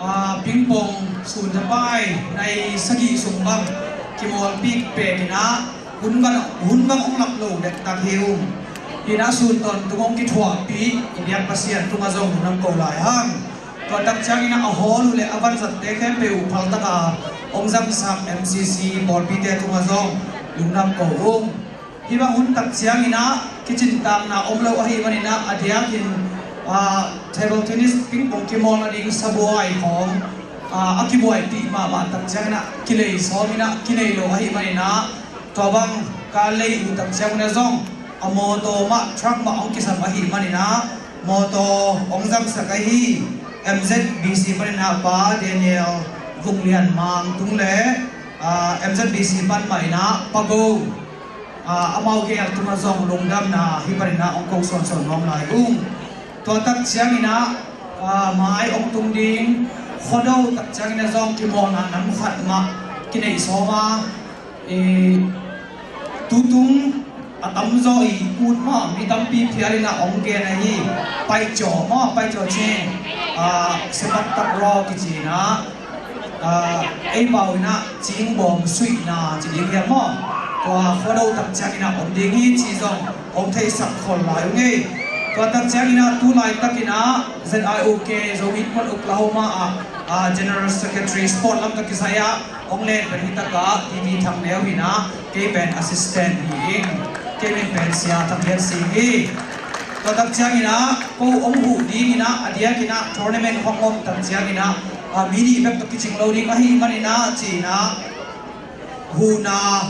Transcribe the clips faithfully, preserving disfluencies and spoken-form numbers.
Aa, pingpong sun tapai nai sagih sung bang kimawlpih pek in ah hun bang, hun bang hong lak lo dektak hi ung. Hi in ah sun tawntung hong kithuahpih i biak Pasian tungah zong lungdam ko lai hang. Tua tak ciangin ah a hawl uh le a vanzatte khempeuh uh phaltak a hong zamsak M C C pawlpite tungah zong lungdam ko ung. Hih bang hun tak ciangin ah kicintakna om lo ahih manin ah a diakin, ah, table tennis pingpong kimawlna ding sabuai khawng, ah, a kibuaipih mahmah tak ciangin ah kilei sawm in ah kinei lo ahih manin ah tua bang ka lei uh tak ciangin ah zong a mawtaw mah, truck mah hong kisam ahih manin ah mawtaw hong zamsak ahi M Z B C panin ah Pa Daniel Vung Lian Mang tung le, ah, M Z B C pan mah in ah Pa Go, ah, amau gel tungah zong lungdamna hih panin ah hong ko sawnsawn nuam lai ung. Tua tak ciangin ah, ah, mai hong tung ding Khuado tak ciangin ah zong kimawlna nam khat mah kineih sawm a, eh, tutung a tamzaw i ut maw, mi tampi phial in ah hong gen ahi, paicaw maw, paicaw cing, ah, sepak takraw kici in ah, ah, ei pau in ah cingbawm suihna ci ding hiam maw? Tua Khuado tak ciangin ah om ding hi ci zong hong theisak khol lai ung ei. Tua tak ciangin ah tu laitakin ah Z I O K, Zomi Innkuan Oklahoma ah, ah, General Secretary Sport lam tawh kisai ah hong len pen hi tak ah T V Thang Neu hi in ah, kei pen assistant hi ing. Kei min pen Sia Thang Lian Sing hi. Tua tak ciangin ah ko hong huh dingin ah a diakin ah tournament hong om tak ciangin ah, ah, mi nih bek tawh kicing lo ding ahih manin ah ci in ah huhna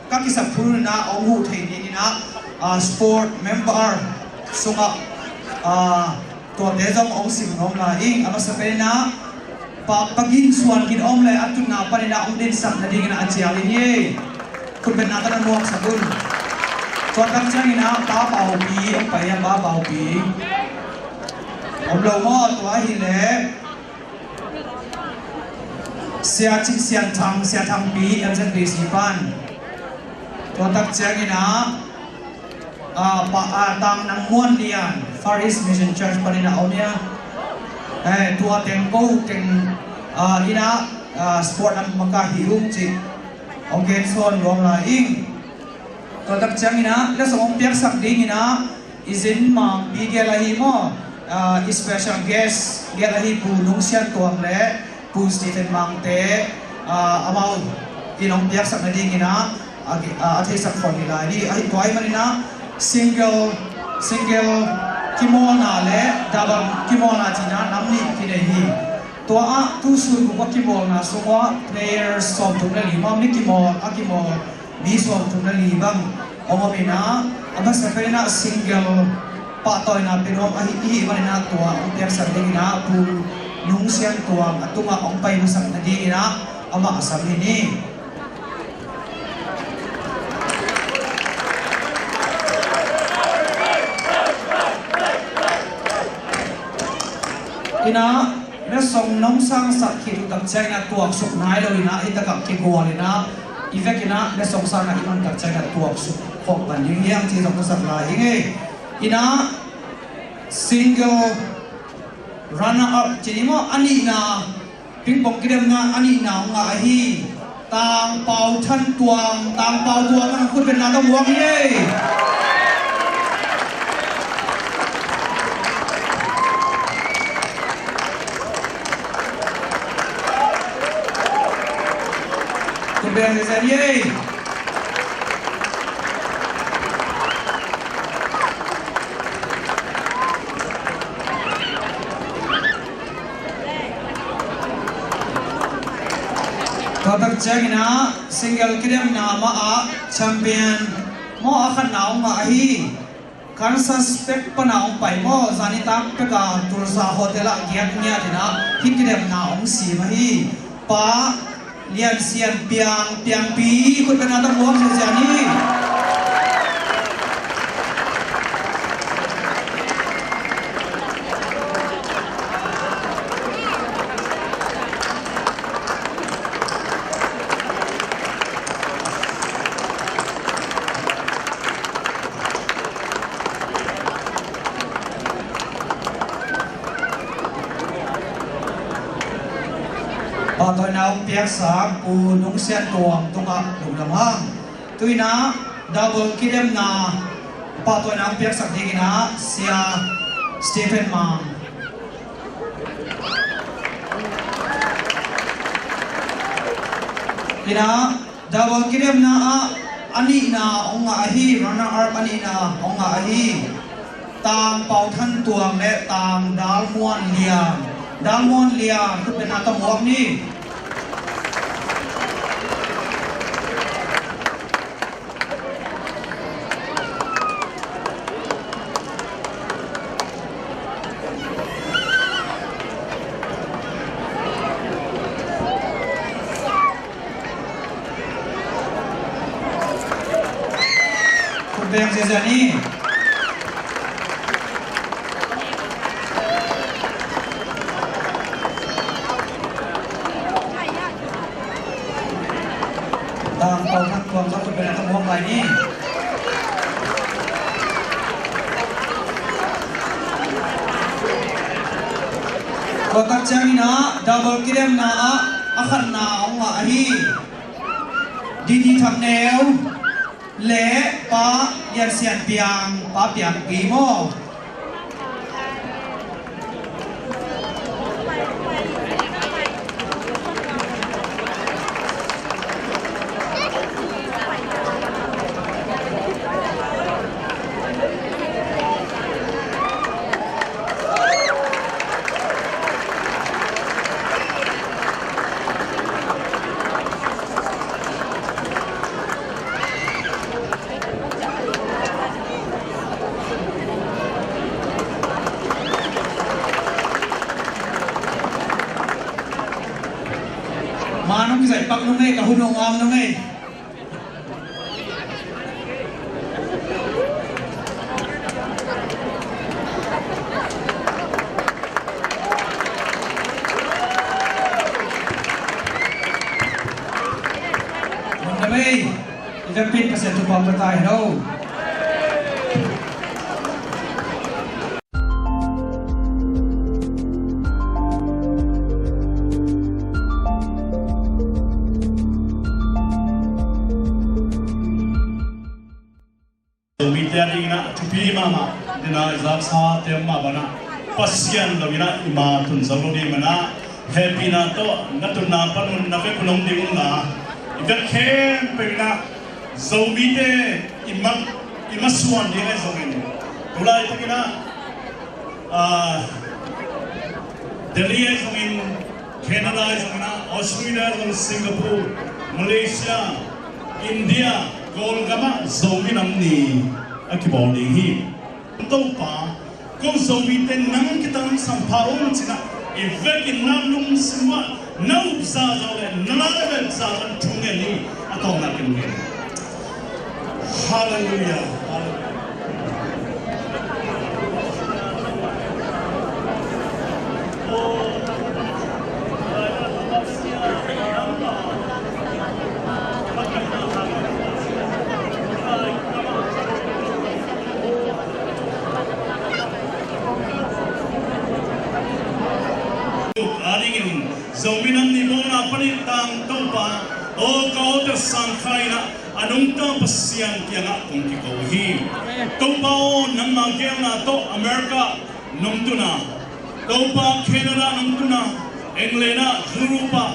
ka kisap phun in ah hong huh thei dingin ah, ah, sport member sungah, ah, tuate zong hong sim nuam lai ing. A masa pen in ah Pa, Pa Gin Suan Gin om le a tutna panin ah hong dinsak nadingin ah a cial in hi. Khutbetna tawh na nuamsak un. Tua tak ciangin ah Pa Paupi hong pai a, Pa Paupi om lo maw? Tua ahih leh Sia Cin Sian Thang, Sia Thangpi, M Z B C pan. Tua tak ciangin ah, ah, Pa, ah, Tang Nang Muan Lian, Far East Mission Church panin ah om ia. Eh, tua teng ko teng, ah, in ah, ah, sport lam maka hi ung ci hong gen sawn nuam lai ing. Tua tak ciangin ah letsong hong piaksak dingin ah i zin Mangpi gel ahi maw, ah, i special guest gel ahi Pu Nung Sian Tuang le Pu Stephen Mangte, ah, amau in hong piaksak nadingin ah, a, a, a theisak khol hi lai ni. Ahi, tua ahih manin ah single, single kimawlna le double kimawlna ci in ah nam nih kinei hi. Tua ah tu sun guk a kimawlna sungah players sawmthum le li maw, mi kimawl, a kimawl mi sawmthum le li bang hong om in ah, a masa pen in ah single pahtawina pe nuam ahih, ahih manin ah tua hong piaksak dingin ah Pu Nung Sian Tuang a tungah hong pai masak nadingin ah amah a sam hi ni. In ah letsong nong sangsak khit uh tak ciangin ah tuaksuk nai lo in ah, hi tak ah kigual in ah, i vek in ah letsong sang ah i man tak ciangin ah tuaksuk khawh pan ding hiam ci zong ka sak lai ing ei. In ah single runner up ci ni maw, a nihna, pingpong kidemna a nihna hong ngah ahi Tang Pau Than Tuang, Tang Pau Tuang, nang khutbetna tawh muak hi ei. Khutbet hi ei. Tua tak ciangin ah single kidemna mah ah champion maw, a khatna hong ngah ahi. Kansas pek pan a hong pai maw, zanitak pek a Tulsa hotel ah giat ngiat in ah hih kidemna hong sim ahi Pa Lian Sian Piang, Piangpi, khutbetna tawh muak ziahziah ni. Nau piaksak Pu Nung Sian Tuang tungah lungdam hang. Tu-in ah double kidemna pahtawina hong piaksak dingin ah Sia Stephen Mang. In ah double kidemna ah a nihna hong ngah ahi, runner up a nihna hong ngah ahi Tang Pau Than Tuang le Tang Dal Muan Lian. Dal Muan Lian, khutbetna tawh muak ni. Khut beng ziahziah ni. Tang Pau Than Tuang zong khut beng a tawh muak lai ni. Tua tak ciangin ah double kidemna ah a khatna hong ngah ahi Didi Thang Neu le Pa Lian Sian Piang, Pa Piang Pi maw? Ma nong kizaih pak nong ei, ka hun hong am nong ei. Nong na mei. I vekpi in Pasian thupha pia ta hen aw. Mite a dingin ah thupi mahmah, dena i zaksa te mah banah Pasian lo in ah i ma tun zo lo ding manah hehpihna tawh na tunna panun na vek un hong ding unla, i vek khempeuh in ah Zomite i mak, i masuan ding ahi zongin, tu laitakin ah, ah, Delhi ahi zongin, Canada ahi zongin ah, Australia ahi zongin, Singapore, Malaysia, India, Kawlgam ah Zomi Nam Ni a kibawl ding hi. Topa, ko Zomite nang kitangsam pha un ci-in ah i vekin na lungsim uah na upsa zong le na la le veksa zong thu ngen hi. A tawpna ken ngen. Halleluiah. Halleluiah. Adingin Zomi Nam Ni bawlna panin tang Topa, aw ka awte sang kha in ah a nungta Pasian kiangah kong kiko hi. Topa aw, nangma geelna tawh America nong tun a, Topa Canada nong tun a, England ah, Europe ah,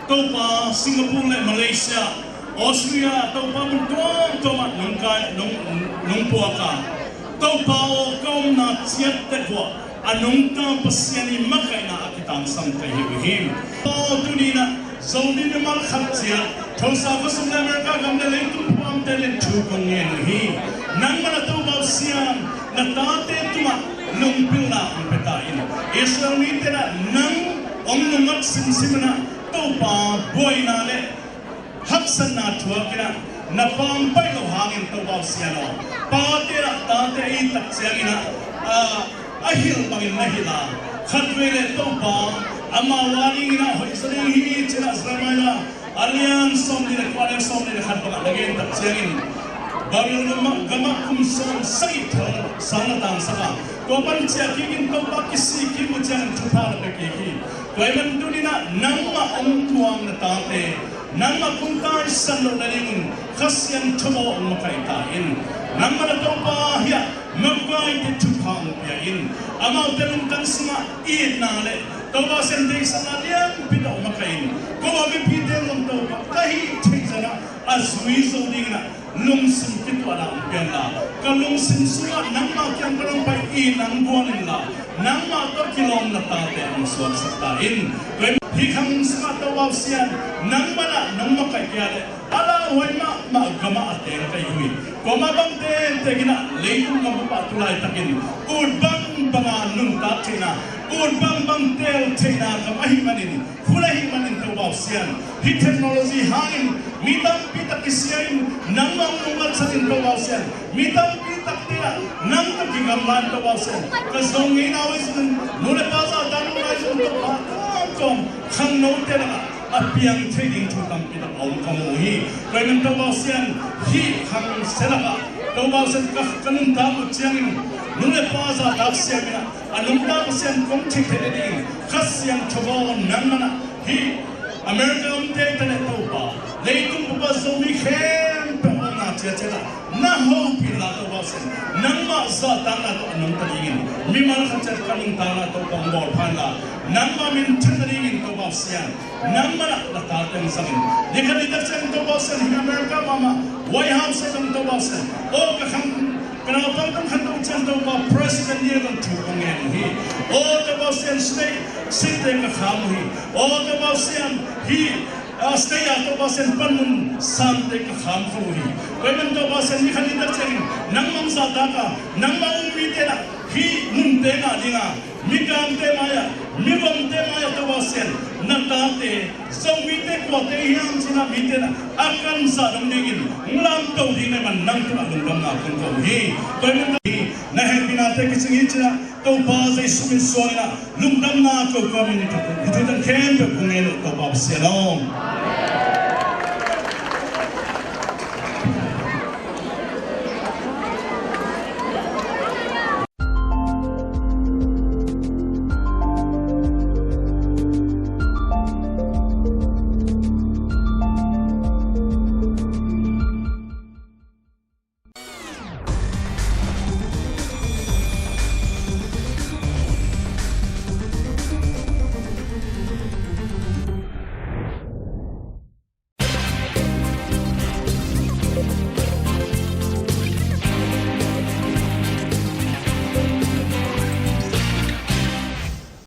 Topa Singapore le Malaysia, Australia, Topa mun tuamtuam ah nong kai, nong, nong puak a, Topa aw ka omna ciat tek uah a nungta Pasian i makaihna a kitangsam ka hi uh hi. Aw tuni in ah Zomi mimal khat ciat Tulsa khua sung le America gam le leitung phuamte le thu kong ngen uh hi. Nangmah na Topa aw Sian, na tate tungah lungpilna hong pia ta in. Israel mite in ah nang hong nungngat simsim in ah Topa buaina le haksatna thuak in ah na pampaih loh hangin Topa aw Sian aw, pate in ah tate a it tak ciangin ah, ah, a hilh bangin na hilh a, khatvei le Topa amau a dingin ah hoih sa ding hi ci-in ah Jeremiah a lian sawmnih le kua, a lian sawmnih le khat bangah na gen tak ciangin Babylon gamah, gamah kum sawm sagih thal sang na tangsak a, tua pan ciah kikin Topa kisik kik uh ciangin thupha na pia kik hi. Tua ahih manin tuni-in ah nangmah hong tuang na tate nangmah kong taisan loh nadingun Kha Siangtho bawl hong makaih ta in. Nangmah na Topa hi-a makaite thupha hong pia in. Amaute lungtang sungah itna le Topa Pasian deihsakna lianpi tawh hong makaih in. Kua mipite zong Topa ka hih theih zongin ah a zui zo dingin ah lungsim kituahna hong pia inla, ka lungsim sungah nangmah kiang ka hong pai in, nang guan inla, nangmah tawh kilawm na tate hong suaksak ta in. Tua ahih manin hih khang sungah Topa Pasian nangmah in ah nong makaih kei leh a lauhuai mahmah gamah a teng ka hi uh hi. Kuamah bang tengteng in ah leitung gam pah tu laitakin ut bangbang a nuntak theihna, ut bangbang teel theihna gam ahih manin, hun ahih manin Topa Pasian, hih technology hangin mi tampi tak kisia in, nangmah hong nungngatsak in Topa Pasian, mi tampi takte ah nang tawh kigamla in Topa Pasian, ka Zo ngeina uh ahi zongin, nu le pa zahtakna uh ahi zongin Topa, tuamtuam khangnote lakah a piang thei ding thu tampi tak a om ka mu uh hi. Tua ahih manin Topa Pasian, hih khang sia lakah Topa Pasian ka, ka nuntak uh ciangin nu le pa zahtak siam in ah, a nungta Pasian kong thei theih nadingin Kha Siangtho bawl nangmah in ah hih America omte hi ta leh Topa, leitung bup ah Zomi khempeuh omna ciatciat ah na hopih inla Topa Pasian, nangmah zahtakna tawh a nungta dingin mimal khat ciat ka nuntakna Topa hong bawl pha inla, nangmah min thang nadingin Topa Pasian, nangmah in ah na tate hong zang in. Ni khat ni tak ciangin Topa Pasian, hih America mahmah White House ah zong Topa Pasian, aw ka khang, ka naupang tawh khat tawh ciang Topa President ni a zong thu kong ngen uh hi. Aw Topa Pasian, state, state-te ka kham uh hi. Aw Topa Pasian, hih, ah, state ah Topa Pasian panmun sante ka kham kho uh hi. Tua ahih manin Topa Pasian, ni khat ni tak ciangin nangmah zahtak a, nangmah um mite in ah hih munte ngah ding a, Mikangte mai-ah, Mivomte mai-ah Topa Pasian, na tate, Zomite kuate hiam ci-in ah mite in ah a kan zah dong dingin hong lamto ding na hih manin nang tungah lungdamna kong ko uh hi. Tua ahih manin na hehpihnate kicing hi ci-in ah Topa Jesu min suangin ah lungdamna ko ka min in hih thu teng khempeuh kong ngen uh Topa Pasian aw.